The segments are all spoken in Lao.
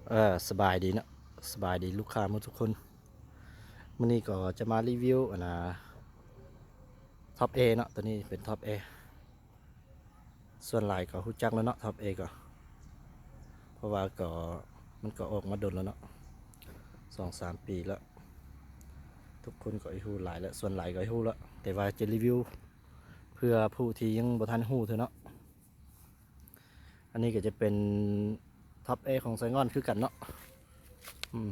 ເອີ ສະບາຍດີເນາະ ສະບາຍດີລູກຄ້າໝົດທຸກຄົນ. ມື້ນີ້ກໍຈະມາຣີວິວ ອັນນ່າ Top A ເນາະ, ຕົວນີ້ເປັນ Top A. ສ່ວນຫຼາຍກໍຮູ້ຈັກແລ້ວເນາະ Top A ກໍ ເພາະວ່າກໍ ມັນກໍອອກມາດົນແລ້ວເນາະ ສອງສາມປີແລ້ວ, ທຸກຄົນກໍຮູ້ຫຼາຍແລ້ວ ສ່ວນຫຼາຍກໍຮູ້ແລ້ວ, ແຕ່ວ່າຈະຣີວິວເພື່ອຜູ້ທີ່ຍັງບໍ່ທັນຮູ້ເທື່ອເນາະ. ອັນນີ້ກໍຈະເປັນ Top A ຂອງໄຊງ່ອນຄືກັນເນາະ. ອືມ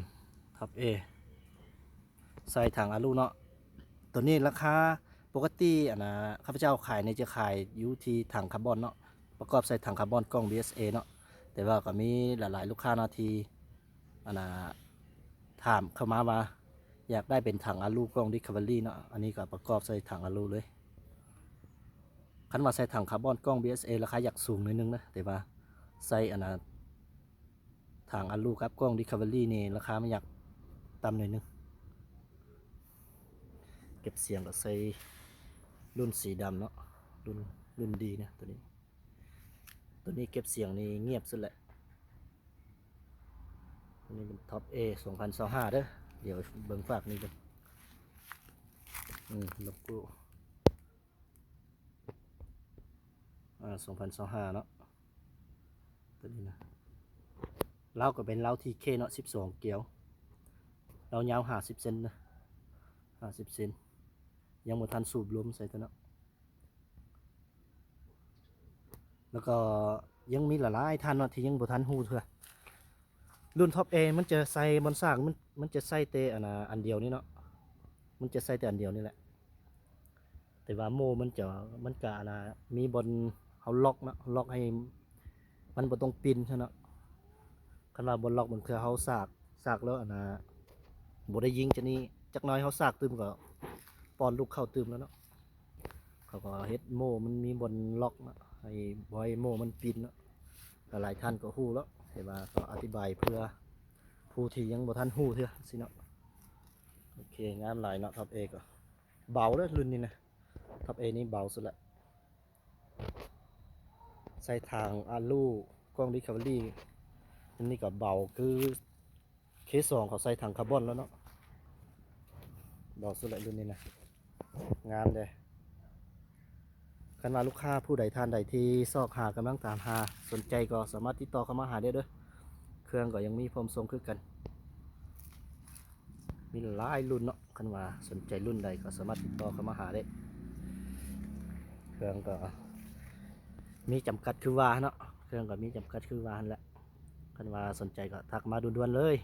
Top A ໃສ່ຖັງອາລູເນາະ. ຕົວນີ້ລາຄາປົກກະຕິ ອັນນ່າ ຂ້າພະເຈົ້າຂາຍນີ້ຈະຂາຍຢູ່ທີ່ຖັງຄາບອນເນາະ, ປະກອບໃສ່ຖັງຄາບອນກ່ອງ BSA ເນາະ. ແຕ່ວ່າກໍມີຫຼາຍໆລູກຄ້າເນາະທີ່ ອັນນ່າ ຖາມເຂົ້າມາວ່າ ຢາກໄດ້ເປັນຖັງອາລູກ່ອງ Discovery ເນາະ, ອັນນີ້ກໍປະກອບໃສ່ຖັງອາລູເລີຍ. ຄັນວ່າໃສ່ຖັງຄາບອນກ່ອງ BSA ລາຄາຢາກສູງໜ້ອຍໜຶ່ງນະ, ແຕ່ວ່າໃສ່ ອັນນ່າ ຖັງອາລູກັບກ່ອງ Discovery ນີ້ ລາຄາມັນຢາກຕ່ຳໜ້ອຍໜຶ່ງ. ເກັບສຽງກໍໃສ່ລຸ້ນສີດຳເນາະ, ລຸ້ນ ລຸ້ນດີນະ ຕົວນີ້. ຕົວນີ້ເກັບສຽງນີ້ງຽບສຸດແຫຼະ. ຕົວນີ້ເປັນ Top A ສອງພັນຊາວຫ້າເດີ. ດຽວເບິ່ງຟາກນີ້ເບິ່ງ. ອືມ ໂລໂກ້ ອາ ສອງພັນຊາວຫ້າເນາະ ຕົວນີ້ນະ. ລາວກໍເປັນລາວ ທີເຄ ເນາະ ສິບສອງກຽວ, ລາວຍາວຫ້າສິບເຊັນນະ ຫ້າສິບເຊັນ. ຍັງບໍ່ທັນສູບລົມໃສ່ຕົວເນາະ. ແລ້ວກໍຍັງມີຫຼາຍໆທ່ານເນາະທີ່ຍັງບໍ່ທັນຮູ້ເທື່ອ. ລຸ້ນ Top A ມັນຈະໃສ່ບ່ອນສາກ ມັນ ມັນຈະໃສ່ແຕ່ ອັນນ່າ ອັນດຽວນີ້ເນາະ, ມັນຈະໃສ່ແຕ່ອັນດຽວນີ້ແຫຼະ. ແຕ່ວ່າໂມ່ມັນຈະ ມັນກະ ອັນນ່າ ມີບ່ອນເຮົາລັອກເນາະ, ລັອກໃຫ້ມັນບໍ່ຕ້ອງປິ່ນຊັ້ນເນາະ. ຄັນວ່າບໍ່ລັອກ ບາງເທື່ອເຮົາສາກ ສາກແລ້ວ ອັນນ່າ ບໍ່ໄດ້ຍິງຈະນີ້ ຈັກໜ້ອຍເຮົາສາກຕື່ມກໍປ້ອນລູກເຂົ້າຕື່ມແລ້ວເນາະ. ເຂົາກໍເຮັດໂມ່ ມັນມີບ່ອນລັອກເນາະ ໃຫ້ ບໍ່ໃຫ້ໂມ່ມັນປິ່ນເນາະ. ຫຼາຍໆທ່ານກໍຮູ້ແລ້ວ ແຕ່ວ່າກໍອະທິບາຍເພື່ອຜູ້ທີ່ຍັງບໍ່ທັນຮູ້ເທື່ອຊີ້ເນາະ. ໂອເຄ ງາມຫຼາຍເນາະ Top A ກໍເບົາເດີລຸ້ນນີ້ນະ. Top A ນີ້ເບົາສຸດລະ. ໃສ່ຖັງອາລູ ກ່ອງ Discovery ອັນນີ້ກໍເບົາຄື K ສອງ ເຂົາໃສ່ຖັງຄາບອນແລ້ວເນາະ. ເບົາສຸດແຫຼະລຸ້ນນີ້ນະ ງາມເດ້. ຄັນວ່າລູກຄ້າຜູ້ໃດທ່ານໃດທີ່ຊອກຫາ ກຳລັງຕາມຫາ ສົນໃຈກໍສາມາດຕິດຕໍ່ເຂົ້າມາຫາໄດ້ເດີ. ເຄື່ອງກໍຍັງມີພ້ອມສົ່ງຄືກັນ. ມີຫຼາຍລຸ້ນເນາະ, ຄັນວ່າສົນໃຈລຸ້ນໃດກໍສາມາດຕິດຕໍ່ເຂົ້າມາຫາໄດ້. ເຄື່ອງກໍມີຈຳກັດຄືວ່າເນາະ, ເຄື່ອງກໍມີຈຳກັດຄືວ່າຫັ້ນແຫຼະ. ຄັນວ່າສົນໃຈກໍທັກມາດ່ວນໆເລີຍ.